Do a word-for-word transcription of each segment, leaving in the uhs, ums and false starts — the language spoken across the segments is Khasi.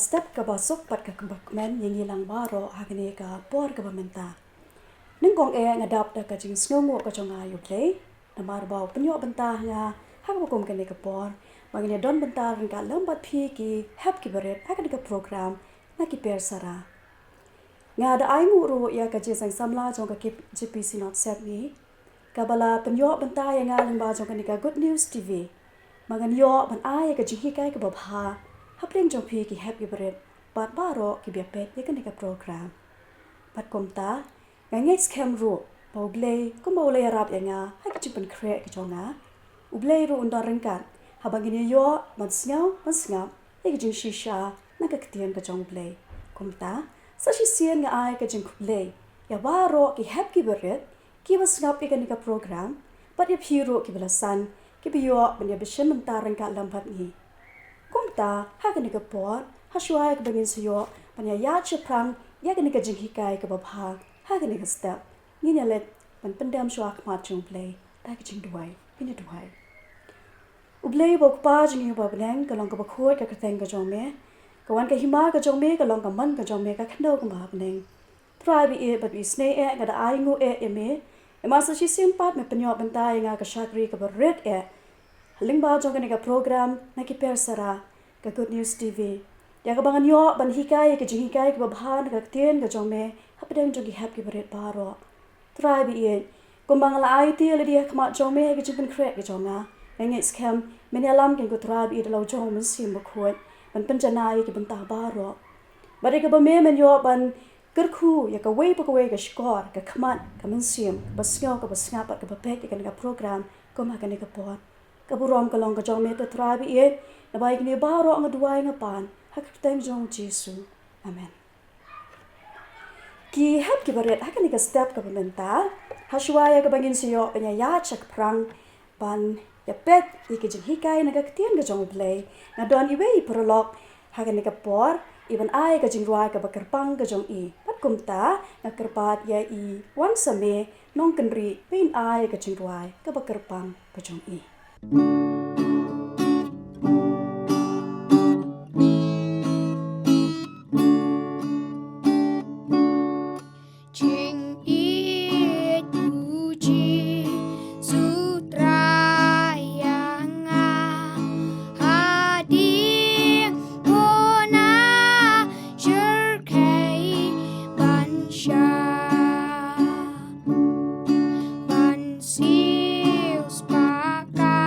Step kaba suk bad kaba kmen ïa ngi lang baroh ha kane ka por kaba mynta. Nyngkong eh nga dap da ka jingsngewnguh ka jong nga ïa U Blei namar ba u pynïoh bynta ha nga ha kaba kum kane ka por ba ngin ïa don bynta ryngkat lem bad phi ki hep ki barit ha kane ka program na ki per sara. Nga da ai nguh ruh ïa ka jingseng samla jong ka K J P Synod Sepngi kaba la pynïoh bynta ïa nga lyngba jong kane ka Good News T V ba ngan ïoh ban ai ïa ka jinghikai kaba bha hapdeng jong phi ki hep ki barit bad baroh kiba ïa peit ïa kane ka program. Bad kumta nga ngeit skhem ruh ba U Blei kumba u la ïarap ïa nga ha ki jingpynkhreh ki jong nga, U Blei ruh un don ryngkat haba ngin ïa ïoh ban sngew ban sngap ïa ka jingshisha na ka ktien ka jong U Blei. Kumta sa shisien nga ai ka jingkhublei ïa baroh ki hep ki barit kiba sngap ïa kane ka program bad ïa phi ruh kiba la san kiba ïoh ban ïa bishim bynta ryngkat lem bad ngi. Kumta ha kane ka por ha shuwa ïa kaba ngin sa ïoh ban ïa ïaid shaphrang ïa kane ka jinghikai kaba bha ha kane ka step ngin ïa leit ban pyndem shuwa khmat jong U Blei da ka jingduwai. Ngin ïa duwai. U Blei ba u Kpa jong ngi uba ha bneng, ka long kaba khuid ka kyrteng ka jong me. Ka wan ka hima ka jong me, ka long ka mon ka jong me, ka khyndew kumba ha bneng. Trai ba ïeit bad ba isynei eh, nga da ai nguh eh ïa me. Namar sa shisien pat me pynïoh bynta ïa nga ka shakri kaba rit eh ha lyngba jong kane ka program na ki per sara ka Good News T V ïa kaba ngan ïoh ban hikai ïa ka jinghikai kaba bha na ka ktien ka jong me hapdeng jong ki hep ki barit baroh. Trai ba ïeit, kumba nga la aiti ïa lade ha khmat jong me ha ka jingpynkhreh ka jong nga, nga ngeit skhem men ïalam kein ko Trai ba ïeit da la u jong u Mynsiem Bakhuid ban pynjanai ïa ki bynta baroh. Bad ïa kaba me men ïoh ban kyrkhu ïa kawei pa kawei ka shkor, ka khmat, ka mynsiem, kaba sngew, kaba sngap bad kaba peit ïa kane ka program kum ha kane ka por. Ka burom ka long ka jong me te Trai ba ïeit, naba ïa kine baroh nga duwai nga pan ha ka kyrteng jong U Jisu. Amen. Ki hep ki barit, ha kane ka step kaba mynta ha shuwa ïa kaba ngin sa ïoh ban ïa ïaid shaphrang ban ïa peit ïa ka jinghikai na ka ktien ka jong U Blei, nga don iwei i paralok ha kane ka por i ban ai ka jingrwai kaba kyrpang ka jong i. Bad kumta nga kyrpad ïa i Wangsame Nongkynrih ba in ai ka jingrwai kaba kyrpang ka jong i. Jingïeit u Jisu Trai ïa nga hadien ko na shyrkhei ban shah ban siew spah ka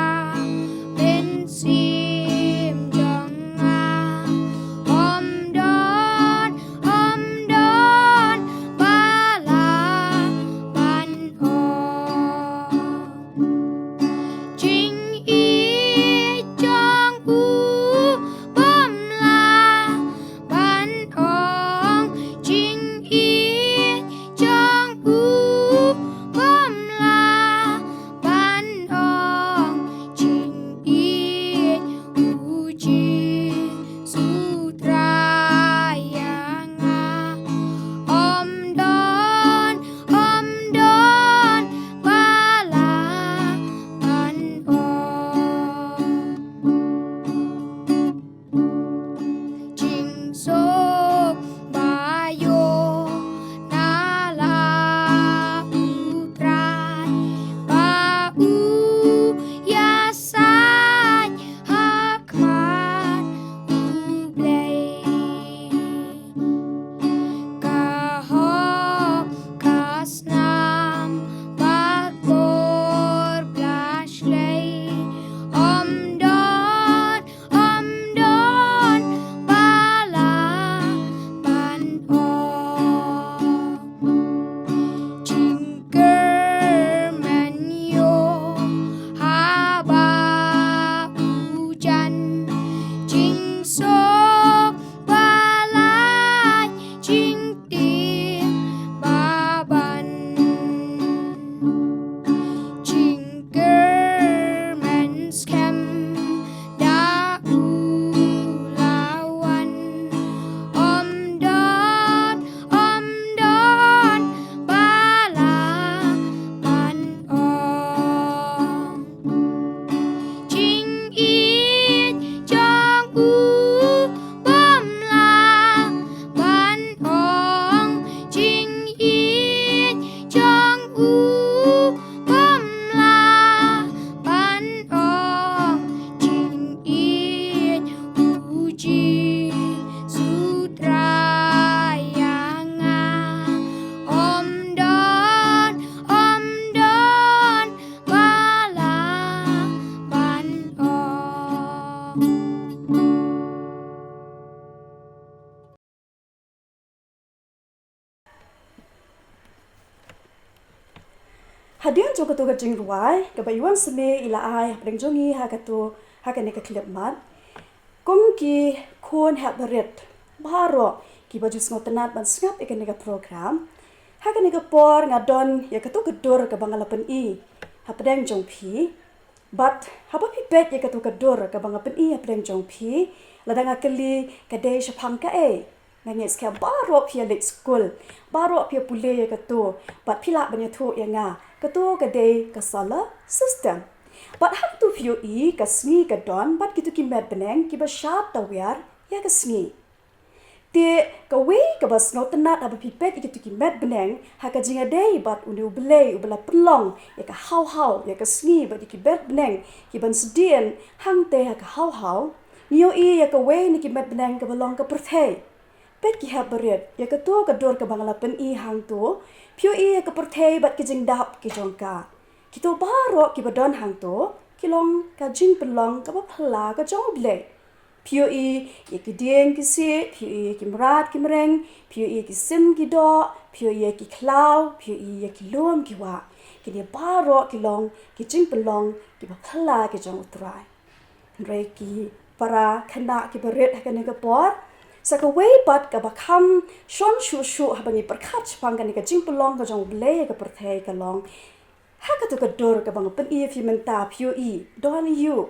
Hadien jong kato ka jingrwai kaba i Wan Seme i la ai hapdeng jong ngi ha kato, ha kane ka khyllipmat. Kum ki khun hep barit baroh kiba ju sngewtynnad ban sngap ïa kane ka program, ha kane ka por nga don ïa kato ka dur kaba nga la pyni hapdeng jong phi. Bad haba phi peit ïa kato ka dur kaba nga pyni hapdeng jong phi, lada nga kylli ka dei shaphang kaei, nga ngeit skhem baroh phi ïa leit skul, baroh phi ïa pule ïa kato, bad phi lah ban ïathuh ïa nga kato ka dei ka solar system. Bad hangto phi ïohi ka sngi ka don bad kito ki met bneng kiba shad tawiar ïa ka sngi. Te kawei kaba sngewtynnad haba phi peit ïa kito ki met bneng ha ka jingïadei bad une U Blei uba la pynlong ïa ka haw haw, ïa ka sngi bad ïa ki met bneng kiban sdien hangtei ha ka haw haw, ngi ïohi ïa kawei na ki met bneng kaba long ka pyrthei. Peit ki hep barit, ïa kato ka dur kaba nga la pyni hangto, phi ïohi ïa ka pyrthei bad ki jingdap ki jong ka. Kito baroh kiba don hangto ki long ka jingpynlong kaba phylla ka jong U Blei. Phi ïohi ïa ki dieng ki siej, phi ïohi ïa ki mrad ki mreng, phi ïohi ïa ki sim ki doh, phi ïohi ïa ki khlaw, phi ïohi ïa ki lum ki wah. Kine baroh ki long ki jingpynlong kiba phylla ki jong U Trai. Hynrei ki para khynnah kiba rit ha kane ka por, sa kawei pat kaba kham shong shuh shuh haba ngi pyrkhat shaphang kane ka jingpynlong ka jong U Blei ïa ka pyrthei ka long ha kato ka dur kaba nga pyni ïa phi mynta, phi ïohi, don ïa u.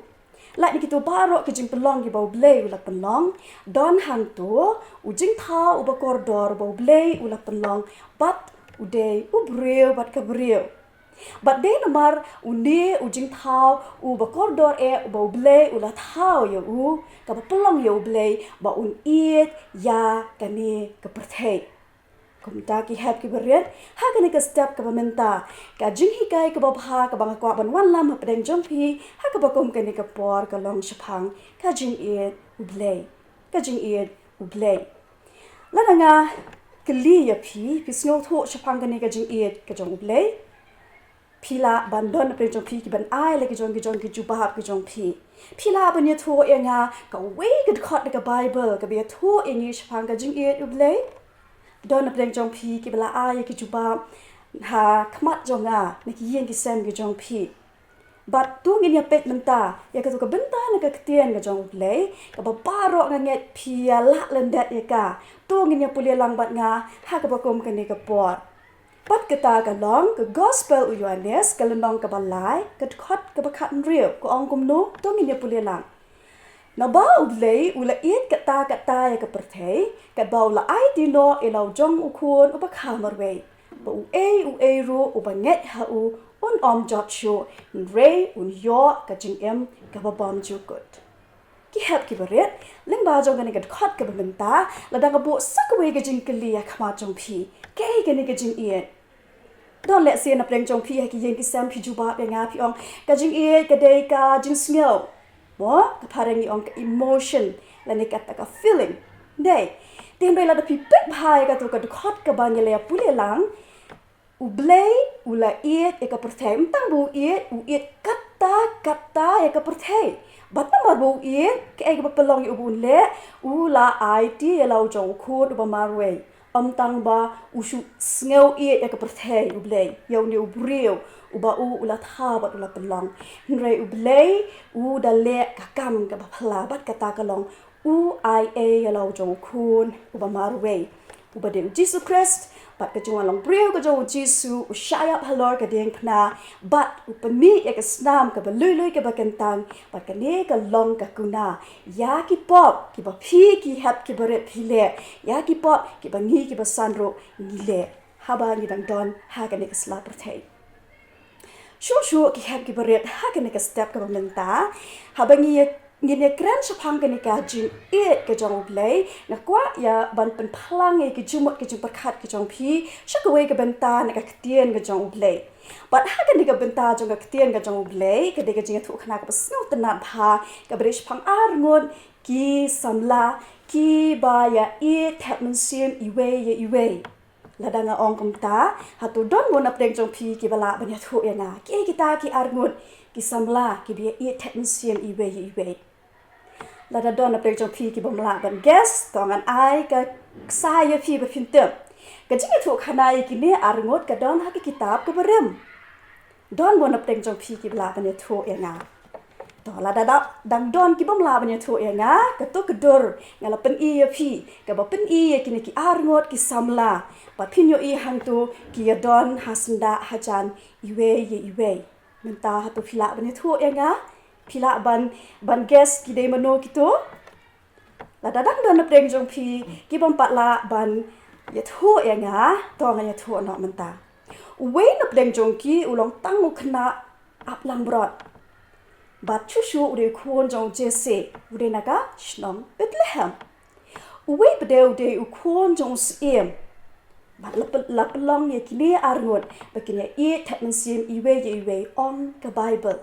Lait na kito baroh ki jingpynlong kiba U Blei u la pynlong, don hangto u jingthaw uba kordor uba U Blei u la pynlong, bad u dei u briew bad ka briew. Bad dei namar une u jingthaw uba kordor eh uba U Blei u la thaw ïa u, kaba pynlong ïa U Blei ba un ïeit ïa kane ka pyrthei. Kumta ki hep kiba rit, ha kane ka step kaba mynta, ka jinghikai kaba bha kaba nga kwah ban wanlam hapdeng jong phi ha kaba kum kane ka por ka long shaphang ka jingïeit U Blei. Ka jingïeit U Blei. Lada nga kylli ïa phi, phi sngewthuh shaphang kane ka jingïeit ka jong U Blei? Phi lah ban don napdeng jong phi kiban ai la ki jong ki jong ki jubab ki jong phi. Phi lah ban ïathuh ïa nga kawei ka dkhot na ka Baibl kaba ïathuh ïa ngi shaphang ka jingïeit U Blei? Don napdeng jong phi kiba la ai ïa ki jubab ha khmat jong nga na ki ïing ki sem ki jong phi. Bad to ngin ïa peit mynta ïa kato ka bynta na ka ktien ka jong U Blei kaba baroh nga ngeit phi ïa lah lyndet ïa ka. To ngin ïa pule lang bad nga ha kaba kum kane ka por. Bad kata ka long ka Gospel u Ïoannis, ka lynnong kaba lai, ka dkhot kaba khathynriew, ka ong kumno, to ngin ïa pule lang. Naba U Blei u la ïeit katta katta ïa ka pyrthei, katba u la aiti noh ïa la u jong u Khun uba kha marwei, ba uei uei ruh uba ngeit ha u un ym jot shuh, hynrei un ïoh ka jingim kaba bymjukut. Ki hep kiba rit, lyngba jong kane ka dkhot kaba mynta, lada nga buh sa kawei ka jingkylli ha khmat jong phi, kaei kane ka jingïeit? Don lehse napdeng jong phi ha ki ïing ki sem phi jubab ïa nga phi ong, ka jingïeit ka dei ka jingsngew. Mo, ka phareng ngi ong ka emotion, lane kata ka feeling. Dei, te hynrei lada phi peit bha ïa kato ka dkhot kaba ngi la ïa pule lang, U Blei u la ïeit ïa ka pyrthei, ym tang ba u ïeit, u ïeit katta katta ïa ka pyrthei. Bad namar ba u ïeit, kaei kaba pynlong ïa u ba un leh, u la aiti ïa la u jong u Khun uba marwei. Ym tang ba u shu sngew ïeit ïa ka pyrthei U Blei, ïa une u briew uba u u la thaw bad u la pynlong. Hynrei U Blei u da leh ka kam kaba phylla bad kata ka long u ai ei ïa la u jong u Khun uba marwei, uba dei U Jisu Khrist, bad ka jingwan long briew ka jong U Jisu u shah ïap halor ka diengphna, bad u pynmih ïa ka snam kaba lui lui kaba kyntang, bad kane ka long ka kuna ïa ki pop kiba phi ki hep kiba rit phi leh, ïa ki pop kiba ngi kiba san ruh ngi leh, haba ngi dang don ha kane ka sla pyrthei. Shuh shuh ki hep kiba rit, ha kane ka step kaba mynta, haba ngi, ngin ïa kren shaphang kane ka jingïeit ka jong U Blei, nga kwah ïa ban pynphlang ïa ki jingmut ki jingpyrkhat ki jong phi sha kawei ka bynta na ka ktien ka jong U Blei. Bad ha kane ka bynta jong ka ktien ka jong U Blei, ka dei ka jingïathuhkhana kaba sngewtynnad bha, kaba dei shaphang arngut ki samla kiba ïa ïeit thep mynsiem iwei ïa iwei. Lada nga ong kumta, hato don mo napdeng jong phi kiba lah ban ïathuh ïa nga, kiei kita ki arngut ki samla kiba ïa ïeit thep mynsiem iwei ïa iwei? Lada don napdeng jong phi kibym lah ban guess, to ngan ai ka ksai ïa phi ba phin tip. Ka jingïathuhkhana ïa kine arngut ka don ha ka kitab kaba rim. Don mo na pdeng jong phi kiba lah ban ïathuh ïa nga? To, lada dang don kiba ym lah ban ïathuh ïa nga, kato ka dur nga la pyni ïa phi, kaba pyni ïa kine ki arngut ki samla, bad phin ïohi hangto ki ïadon ha syndah hajan iwei ïa iwei. Mynta hato phi lah ban ïathuh ïa nga? Phi lah ban, ban guess ki dei mano kito? Lada dang don na pdeng jong phi kiba ym pat lah ban ïathuh ïa nga, to ngan ïathuh noh mynta. Uwei na pdeng jong ki u long tang u khynnah ap langbrot. Bad shuh shuh u dei u khun jong u Jesse, u dei na ka shnong Bethlehem. Uwei pat u dei u khun jong u syiem. Bad la pynlong ïa kine arngut ba kin ïaieit thep mynsiem iwei ïa iwei, ong ka Baibl.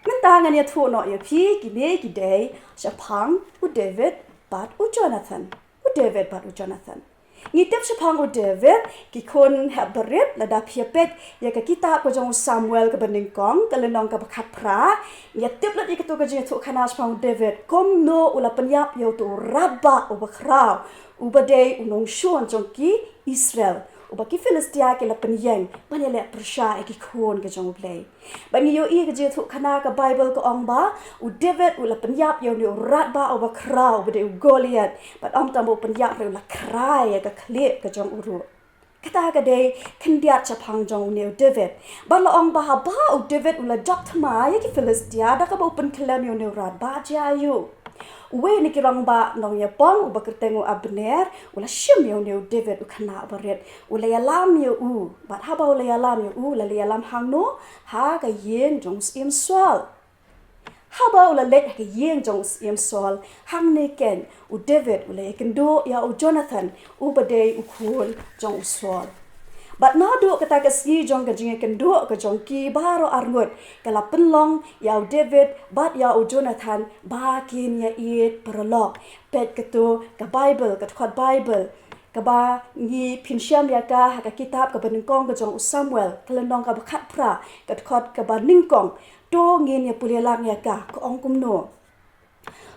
Mynta ngan ïathuh noh ïa phi, kine ki dei shaphang u David bad u Jonathan. U David bad u Jonathan. Ngi tip shaphang u David, ki khun hep barit, lada phi ïa peit ïa ka kitab ka jong u Samuel kaba nyngkong, ka lynnong kaba khatphra, ngi ïa tip lut ïa kato ka jingïathuhkhana shaphang u David, kumno u la pynïap ïa uto u radbah uba khraw, uba dei u nongshun jong ki Israel, uba ki Philistia ki la pynïeng ban ïaleh pyrshah ïa ki khun ka jong U Blei. Ba ngi ïohi ka jingïathuhkhana ka Baibl ka ong ba u David u la pynïap ïa une u radbah uba khraw uba dei u Goliath, bad ym tang ba u pynïap ruh, u la khrai ïa ka khlieh ka jong u ruh. Kata ka dei khyndiat shaphang jong une u David. Bad la ong ba haba u David u la jop thma ïa ki Philistia da kaba u pynkhlem ïa une u radbah, jia aiu? Uwei na ki rangbah nongïapong uba kyrteng u Abner u la shim ïa une u David u khynnah barit, u la ïalam ïa u. Bad haba u la ïalam ïa u, u la leit ïalam hangno? Ha ka ïing jong u syiem Saul. Haba u la leit ha ka ïing jong u syiem Saul, hangne keiñ u David u la ïakynduh ïa u Jonathan, uba dei u khun jong u Saul. Bad naduh kata ka sngi jong ka jingïakynduh ka jong ki baroh arngut, ka la pynlong ïa u David bad ïa u Jonathan ba kin ïaieit paralok. Peit kato ka Baibl, ka dkhot Baibl kaba ngi pynshem ïa ka ha ka kitab kaba nyngkong ka jong u Samuel, ka lynnong kaba khatphra, ka dkhot kaba nyngkong. To ngin ïa pule lang ïa ka, ka ong kumno.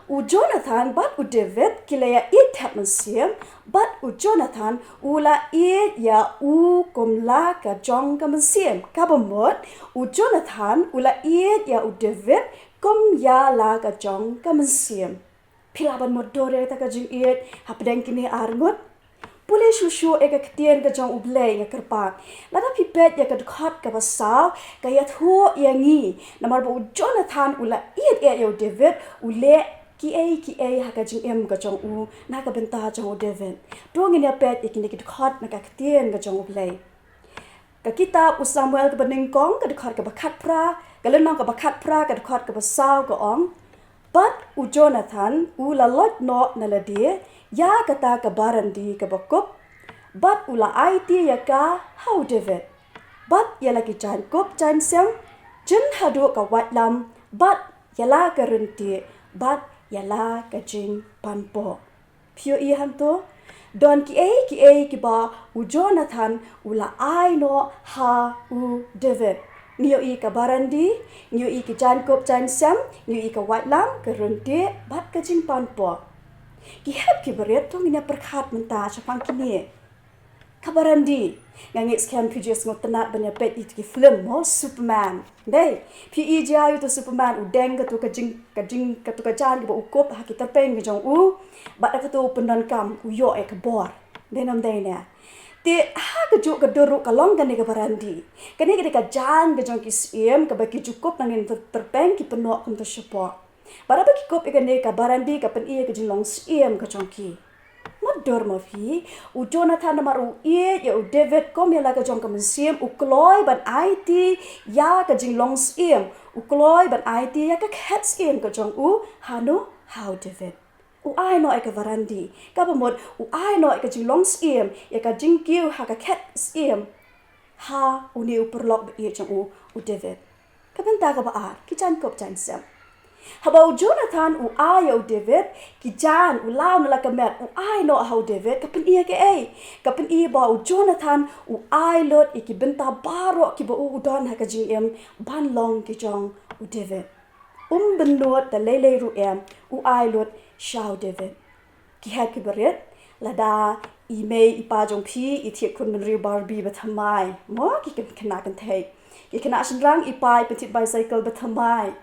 U Jonathan bad u David ki la ïaieit thep mynsiem, bad u Jonathan u la ïeit ïa u kum la ka jong ka mynsiem. Kaba mut, u Jonathan u la ïeit ïa u David kum ïa la ka jong ka mynsiem. Phi lah ban mutdur ïa kata ka jingïeit hapdeng kine arngut? Pule shuh shuh ïa ka ktien ka jong U Blei, nga kyrpad. Lada phi peit ïa ka dkhot kaba saw, ka ïathuh ïa ngi, namar ba u Jonathan u la ïeit ïa u David, u leh kiei kiei ha ka jingim ka jong u na ka bynta jong u David. To ngin ïa peit ïa kine ki dkhot na ka ktien ka jong U Blei. Ka kitab u Samuel kaba nyngkong, ka dkhot kaba khatphra, ka lynnong kaba khatphra, ka dkhot kaba saw, ka ong: Bad u Jonathan u la lait noh na lade ïa kata ka barandi kaba kup, bad u la aiti ïa ka ha u David, bad ïa la ki jaiñkup jaiñsem, jin haduh ka waitlam, bad ïa la ka ryntieh, bad ïa la ka jingpanpoh. Phi ïohi hangto? Don kiei kiei kiba u Jonathan u la ai noh ha u David. Ngi ïohi ka barandi, ngi ïohi ki jaiñkup jaiñsem, ngi ïohi ka waitlam, ka ryntieh, bad ka jingpanpoh. Ki hep ki barit, to ngin ïa pyrkhat mynta shaphang kine. Ka barandi. Nga ngeit skhem phi ju sngewtynnad ban ïa peit ïa ki film mo, Superman. Dei, phi i jia ïa uto u Superman, u deng kato ka jing, ka jing, kato ka jaiñ kaba u kup ha ki tyrpeng ka jong u. Bad da kato u pyndonkam, u ïoh ïa ka bor. Dei ne ym dei ne? Te ha kajuh ka dur ruh ka long kane ka barandi. Kane ka dei ka jaiñ ka jong ki syiem kaba ki ju kup nangne tyr-, tyrpeng, ki pynnoh kumto shapoh. Bad haba ki kup ïa kane ka barandi, ka pyni ïa ka jinglong syiem ka jong ki. Mutdur mo phi, u Jonathan namar u ïeit ïa u David kum ïa la ka jong ka mynsiem, u kloi ban aiti ïa ka jinglong syiem, u kloi ban aiti ïa ka khet syiem ka jong u hano? Ha u David. U ai noh ïa ka barandi. Kaba mut u ai noh ïa ka jinglong syiem, ïa ka jingkiew ha ka khet syiem ha une u paralok ba ïeit jong u, u David. Ka bynta kaba ar, ki jaiñkup jaiñsem. Haba u Jonathan u ai ïa u David ki jaiñ, u law na la ka met, u ai noh ha u David, ka pyni ïa kaei? Ka pyni ba u Jonathan u ai lut ïa ki bynta baroh kiba u, u don ha ka jingim ban long ki jong u David. Um bynnud da lei lei ruh em, u ai lut sha u David. Ki hep ki barit, Lada i mei i pa jong phi i thied khun bynriew Barbie ba thymmai, mo, ki khynnah kynthei. Ki khynnah shynrang i pa i pynthied bicycle ba thymmai.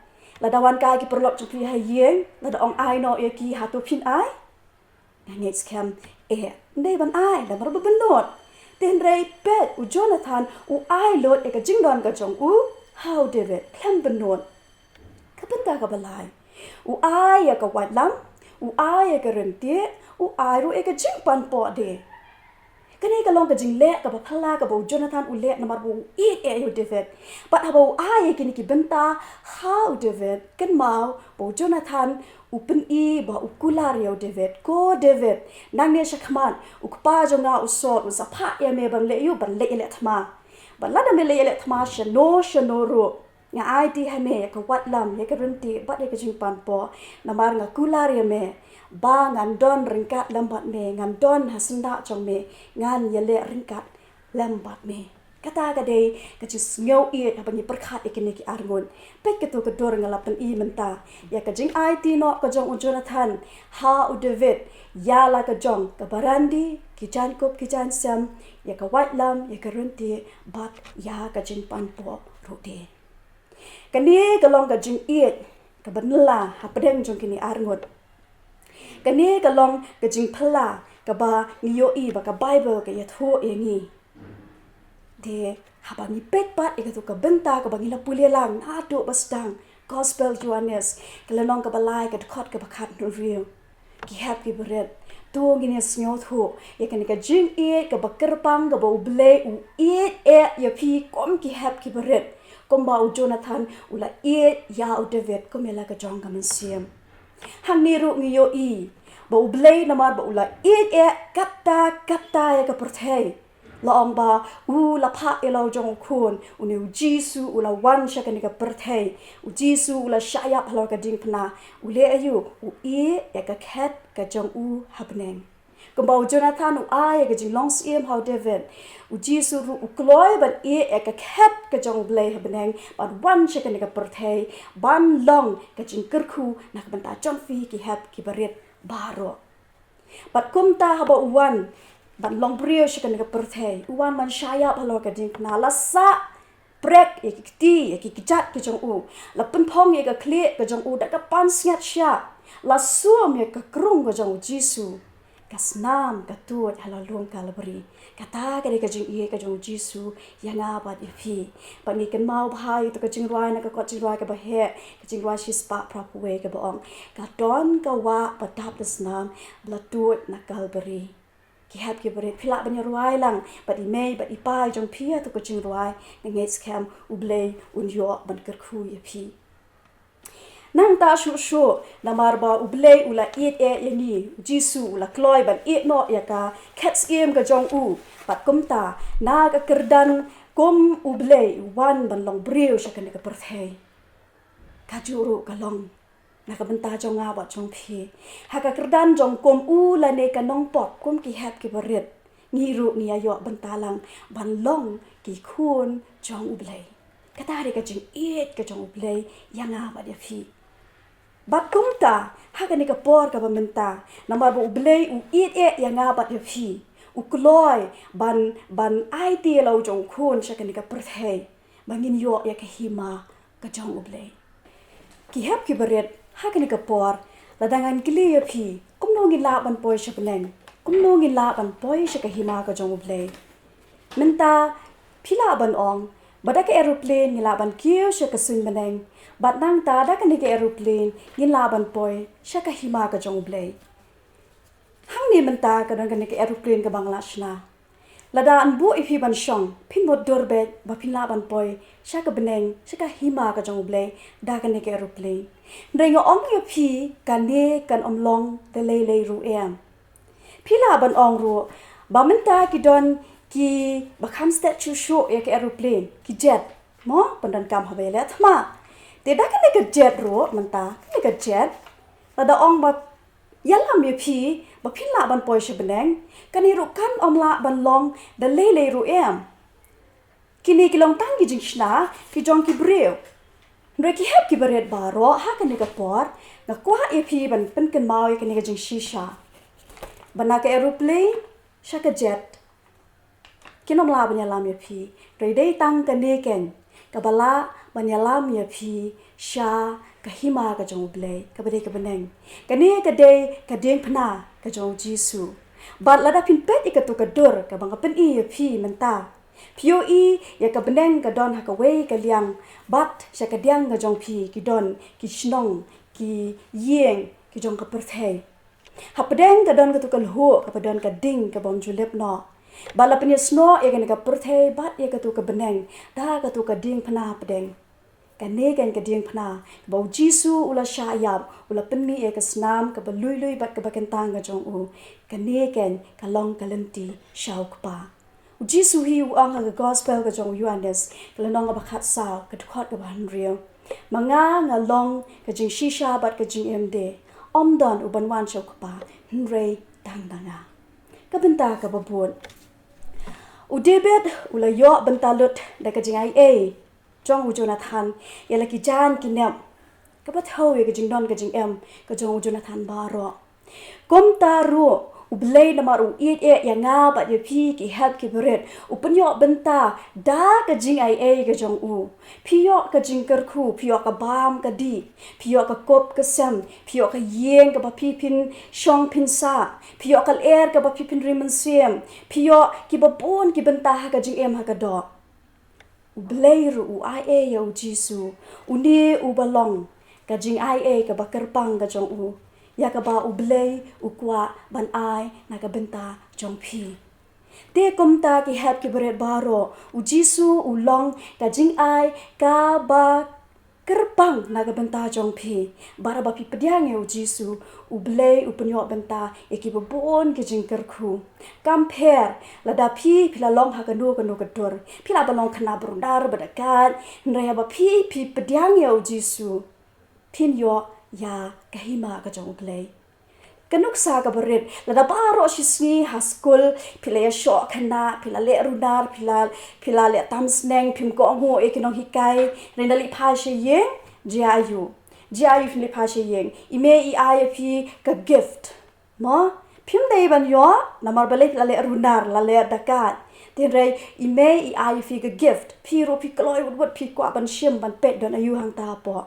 Lada wan kai ki paralok jong phi ha ïing, lada ong ai noh ïa ki, hato phin ai? Nga ngeit skhem, eh, ym dei ban ai, namar ba bynnud. Te hynrei peit, u Jonathan u ai lut ïa ka jingdon ka jong u ha u David khlem bynnud. Ka bynta kaba lai, u ai ïa ka waitlam, u ai ïa ka ryntieh, u ai ruh ïa ka jingpanpoh de. Kane ka long ka jingleh kaba phylla kaba u Jonathan u leh namar ba u ïeit eh ïa u David. Bad haba u ai ïa kine ki bynta ha u David, kynmaw ba u Jonathan u pyni ba u kular ïa u David, ko David, nangne shakhmat u kpa jong nga u Saul u sa phah ïa me ban leh ïa u, ban leh ïaleh thma. Bad lada me leh ïaleh thma shano shano ruh, nga aiti ha me ïa ka waitlam, ïa ka ryntieh bad ïa ka jingpanpoh, namar nga kular ïa me ba ngan don ryngkat lem bad me, ngan don ha syndah jong me, ngan ïaleh ryngkat lem bad me. Kata ka dei ka jingsngewsih haba ngi pyrkhat ïa kine ki arngut. Peit kato ka dur nga la pyni mynta ïa ka jingaiti noh ka jong u Jonathan ha u David ïa la ka jong ka barandi, ki jaiñkup ki jaiñsem, ïa ka waitlam, ïa ka ryntieh bad ïa ka jingpanpoh ruh de. Kane ka long ka jingïeit kaba nylla hapdeng jong kine arngut. Kane ka long ka jingphylla kaba ngi ïohi ba ka Baibl ka ïathuh ïa ngi. Te haba ngi peit pat ïa kato ka bynta kaba ngi la pule lang naduh ba sdang, Gospel Ïoannis, ka lynnong kaba lai, ka dkhot kaba khathynriew. Ki hep ki barit, to ngin ïa sngewthuh ïa kane ka jingïeit kaba kyrpang kaba U Blei u ïeit eh ïa phi kum ki hep ki barit, kumba u Jonathan u la ïeit ïa u David kum ïa la ka jong ka mynsiem. Hangne ruh ngi ïohi ba U Blei namar ba u la ïeit eh katta katta ïa ka pyrthei, la ong ba u la phah ïa la u jong u khun, une u Jisu u la wan sha kane ka pyrthei, u Jisu u la shah ïap halor ka diengphna, u leh aïu? U ïeit ïa ka khet ka jong u ha bneng. Kumba u Jonathan u ai ïa ka jinglong syiem ha u David, u Jisu ruh u kloi ban ïeit ïa ka khet ka jong U Blei ha bneng, ban wan sha kane ka pyrthei, ban long ka jingkyrkhu na ka bynta jong phi ki hep ki barit baroh. Bad kumta haba u wan ban long briew sha kane ka pyrthei, u wan ban shah ïap halor ka diengphna, la sah prek ïa ki kti, ïa ki kjat ki jong u, la pynphong ïa ka khlieh ka jong u da ka pansngiat shiah, la sum ïa ka krung ka jong u Jisu, ka snam ka tuid halor lum Kalbari. Kata ka dei ka jingïeit ka jong u Jisu ïa nga bad ïa phi. Bad ngi kynmaw bha ïa kato ka jingrwai na ka kot jingrwai kaba heh, ka jingrwai shispah phraphew wei kaba ong, ka don ka wah ba dap da snam ba la tuid na Kalbari. Ki hep ki barit, phi lah ban ïa rwai lang bad i mei bad i pa jong phi ïa kato ka jingrwai, nga ngeit skhem U Blei un ïoh ban kyrkhu ïa phi. Nangta shuh shuh, namar ba U Blei u la ïeit eh ïa ngi, u Jisu u la kloi ban ïeit noh ïa ka khet syiem ka jong u. Bad kumta, na ka kyrdan kum U Blei u wan ban long briew sha kane ka pyrthei. Kajuh ruh ka long na ka bynta jong nga bad jong phi. Ha ka kyrdan jong kum u lane ka nongpop, kum ki hep ki barit, ngi ruh ngi ïa ïoh bynta lang ban long ki khun jong U Blei. Kata dei ka jingïeit ka jong U Blei ïa nga bad ïa phi. Bad kumta, ha kane ka por kaba mynta, namar ba U Blei u ïeit eh ïa nga bad ïa phi, u kloi ban, ban aiti ïa la u jong u khun sha kane ka pyrthei, ba ngin ïoh ïa ka hima ka jong U Blei. Ki hep ki barit, ha kane ka por, lada ngan kylli ïa phi, kumno ngin lah ban poi sha bneng? Kumno ngin lah ban poi sha ka hima ka jong U Blei? Mynta, phi lah ban ong ba da ka aeroplane ngi lah ban kiew sha ka suiñ bneng, bad nangta da kane ka aeroplane ngin lah ban poi sha ka hima ka jong U Blei. Hangne mynta ka don kane ka aeroplane kaba nga la shna. Lada yn buh ïa phi ban shong, phin mutdur beit ba phin lah ban poi sha ka bneng, sha ka hima ka jong U Blei da kane ka aeroplane. Hynrei nga ong ïa phi, kane kan ym long da lei lei ruh em. Phi lah ban ong ruh ba mynta ki don kiba kham stet shuh shuh ïa ka aeroplane, ki jet, mo, pyndonkam haba ïaleh thma. Te da kane ka jet ruh mynta, kane ka jet, lada ong ba ïalam ïa phi ba phin lah ban poi sha bneng, kane ruh kan ym lah ban long da lei lei ruh em. Kine ki long tang ki jingshna ki jong ki briew. Hynrei ki hep ki barit baroh, ha kane ka por nga kwah ïa phi ban pynkynmaw ïa kane ka jingshisha. Bad na ka aeroplane sha ka jet, kin ym lah ban ïalam ïa phi. Hynrei dei tang kane keiñ kaba lah ban ïalam ïa phi sha ka hima ka jong U Blei, kaba dei ka bneng. Kane ka dei ka diengphna ka jong U Jisu. Bad lada phin peit ïa kato ka dur kaba nga pyni ïa phi mynta, phi ïohi ïa ka bneng ka don ha kawei ka liang, bad sha ka diang ka jong phi ki don ki shnong, ki ïing ki jong ka pyrthei. Hapdeng ka don kato ka lhuh kaba don ka ding kabym ju lip noh. Bad la pynïasnoh ïa kane ka pyrthei bad ïa kato ka bneng da kato ka diengphna hapdeng. Kane keiñ ka diengphna kaba U Jisu u la shah ïap, u la pynmih ïa ka snam kaba lui lui bad kaba kyntang ka jong u. Kane keiñ ka long ka lynti sha U Kpa. U Jisu hi u ong ha ka Gospel ka jong u Ïoannis, ka lynnong kaba khatsaw, ka dkhot kaba hynriew: Ma nga nga long ka jingshisha bad ka jingim de. Ym don uban wan sha U Kpa hynrei tang da nga. Ka bynta kaba bud, u David u la ïoh bynta lut da ka jingaiei jong u Jonathan ïa la ki jaiñ ki nep, kaba thew ïa ka jingdon ka jingem ka jong u Jonathan baroh. Kumta ruh U Blei, namar u ïeit eh ïa nga bad ïa phi ki hep ki barit, u pynïoh bynta da ka jingaiei ka jong u. Phi ïoh ka jingkyrkhu, phi ïoh ka bam ka dih, phi ïoh ka kup ka sem, phi ïoh ka ïing kaba phi phin shong phin sah, phi ïoh ka lyer kaba phi phin ri mynsiem, phi ïoh kiba bun ki bynta ha ka jingim ha ka doh. U Blei ruh u aiei ïa U Jisu, une uba long ka jingaiei kaba kyrpang ka jong u, ïa kaba U Blei u kwah ban ai na ka bynta jong phi. Te kumta ki hep ki barit baroh, U Jisu u long ka jingai kaba kyrpang na ka bynta jong phi. Bad haba phi pdiang ïa U Jisu, U Blei u pynïoh bynta ïa kiba bun ki jingkyrkhu. Kam pher lada phi, phi la long ha kano kano ka dur, phi lah ban long khynnah ba runar ba dakaid, hynrei haba phi, phi pdiang ïa U Jisu, phin ïoh ïa ka hima ka jong U Blei. Ka nuksa kaba rit, lada baroh shi sngi ha skul phi la ïashoh khynnah, phi la leh runar, phi la, phi la leh tam sneng, phim kohnguh ïa ki nonghikai, hynrei da leit phai sha ïing, jia aïu? Jia aïu phin leit phai sha ïing? I mei i ai ïa phi ka gift. Mo, phim dei ban ïoh namar balei phi la leh runar, la leh dakaid. Te hynrei i mei i ai ïa phi ka gift. Phi ruh phi kloi wut wut, phi kwah ban shim ban peit don aïu hangta hapoh.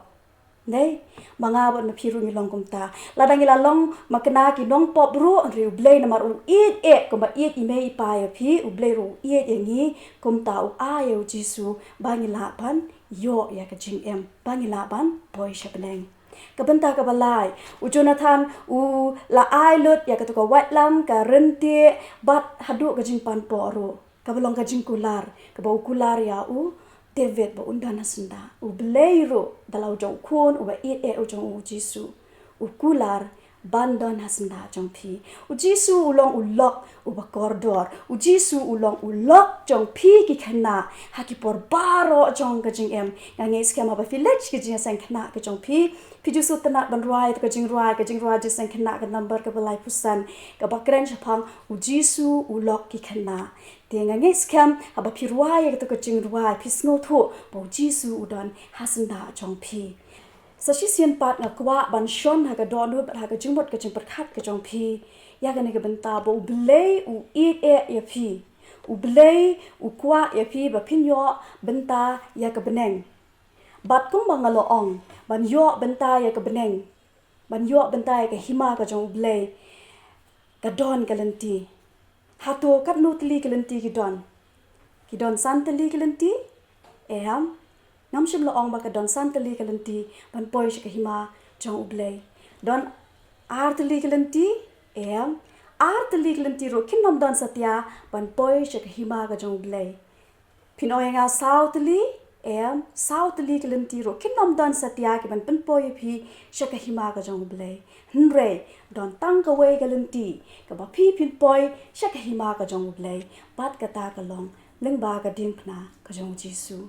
Dei, ma nga bad ma phi ruh ngi long kumta. Lada ngi la long ma kane ki nongpop ruh, hynrei U Blei namar u ïeit eh, kumba ïeit i mei i pa ïa phi, U Blei ruh u ïeit ïa ngi, kumta u ai ïa U Jisu ba ngi lah ban ïoh ïa ka jingim, ba ngi lah ban poi sha bneng. Ka bynta kaba lai, u Jonathan u la ai lut ïa kato ka waitlam, ka ryntieh, bad haduh ka jingpanpoh ruh, kaba long ka jingkular, kaba u kular ïa u David ba un don ha syndah. U Blei ruh da la u jong u khun uba ïeit eh u jong u, u Jisu, u kular ban don ha syndah jong phi. U Jisu u long u lok uba kordor. U Jisu u long u lok jong phi ki khynnah ha ki por baroh jong ka jingim. Nga ngeit skhem haba phi leit sha ka jingïaseng khynnah ka jong phi, phi ju sngewtynnat ban rwai ïa ka jingrwai, ka jingrwai jingïaseng khynnah ka number kaba laiphew san, kaba kren shaphang U Jisu u lok ki khynnah. Te nga ngeit skhem haba phi rwai ïa kato ka jingrwai, phi sngewthuh ba U Jisu u don ha syndah jong phi. Sa shisien pat nga kwah ban shon ha ka dohnud bad ha ka jingmut ka jingpyrkhat ka jong phi ïa kane ka bynta ba U Blei u ïeit eh ïa phi. U Blei u kwah ïa phi ba phin ïoh bynta ïa ka bneng. Bad kumba nga la ong, ban ïoh bynta ïa ka bneng, ban ïoh bynta ïa ka hima ka jong U Blei, ka don ka lynti. Hato katno tylli ki lynti ki don? Ki don san tylli ki lynti? Em. Ngam shym la ong ba ka don san tylli ki lynti ban poi sha ka hima jong U Blei. Don ar tylli ki lynti? Em. Ar tylli ki lynti ruh kin ym don satia ban poi sha ka hima ka jong U Blei. Phin ong ïa nga saw tylli? Em, saw tylli ki lynti ruh kin ym don satia ki ban pynpoi ïa phi sha ka hima ka jong U Blei. Hynrei don tang kawei ka lynti kaba phi phin poi sha ka hima ka jong U Blei. Bad kata ka long lyngba ka diengphna ka jong U Jisu.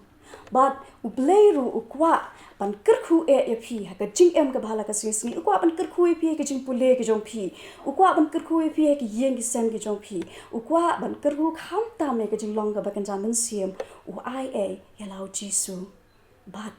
Bad U Blei ruh u kwah ban kyrkhu eh ïa phi ha ka jingim kaba ha la ka sngi sngi. U kwah ban kyrkhu ïa phi ha ka jingpule ka jong phi. U kwah ban kyrkhu ïa phi ha ki ïing ki sem ki jong phi. U kwah ban kyrkhu khamtam ïa ka jinglong kaba kynja mynsiem. U ai eh ïa la U Jisu. Bad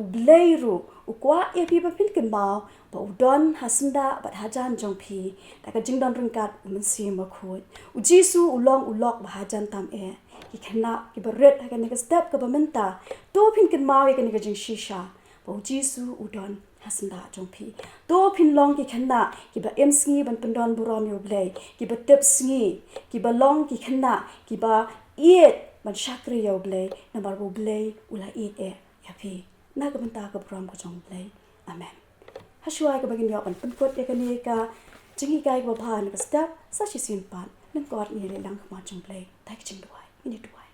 U Blei ruh u kwah ïa phi ba phin kynmaw ba u don ha syndah bad hajan jong phi da ka jingdon ryngkat u Mynsiem Bakhuid. U Jisu u long u lok ba hajan tam eh. Ki khynnah kiba rit ha kane ka step kaba mynta, to phin kynmaw ïa kane ka jingshisha ba u Jisu u don ha syndah jong phi. To phin long ki khynnah kiba im sngi ban pyndon burom ïa u Blei, kiba tip sngi, kiba long ki khynnah kiba ïeit ban shakri ïa u Blei, namar ba u Blei u la ïeit eh ïa phi. Na ka bynta ka burom ka jong u Blei. Amen. Hashwa kaba ngin ïoh ban pynkut ïa kane ka jinghikai kaba bha na ka step, sa shisien pat ngin kor ïa ka lehlang khmat jong u Blei. Dei ka jingduwai, ngin ïa duwai.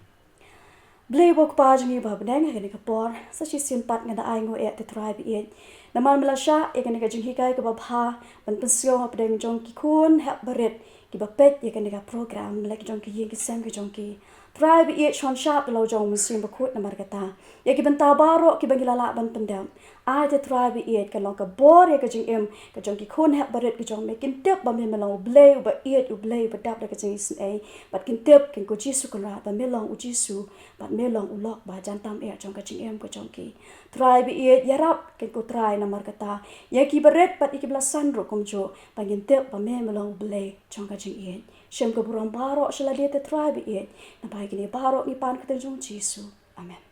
Blei uba u Kpa jong ngi uba ha bneng, ha kane ka por sa shisien pat nga da ainguh ïa te Trai ba ïeit, namar me la shah ïa kane ka jinghikai kaba bha ban pynsngew hapdeng jong ki khun hep barit kiba peit ïa kane ka program, la ki jong ki ïing ki sem ki jong ki. Trai ba ïeit, shon shad da la u jong u Mynsiem Bakhuid namar kata. Ïa ki bynta baroh kiba ngi la lah ban pyndep, ai te Trai ba ïeit, kan long ka bor ïa ka jingim ka jong ki khun hep barit ka jong me. Kin tip ba me me long u Blei uba ïeit, u Blei uba dap da ka jingisynei, bad kin tip kin ko Jisu Kynrad ba me long u Jisu bad me long u lok ba hajan tam eh jong ka jingim ka jong ki. Trai ba ïeit, ïarap kin ko Trai namar kata ïa ki barit bad ïa kiba la san ruh kumjuh, ba ngin tip ba me me long u Blei jong ka jingïeit. Shim ka burom baroh sha lade te Trai ba ïeit, naba ïa kine baroh ngi pan ha ka kyrteng jong u Jisu. Amen.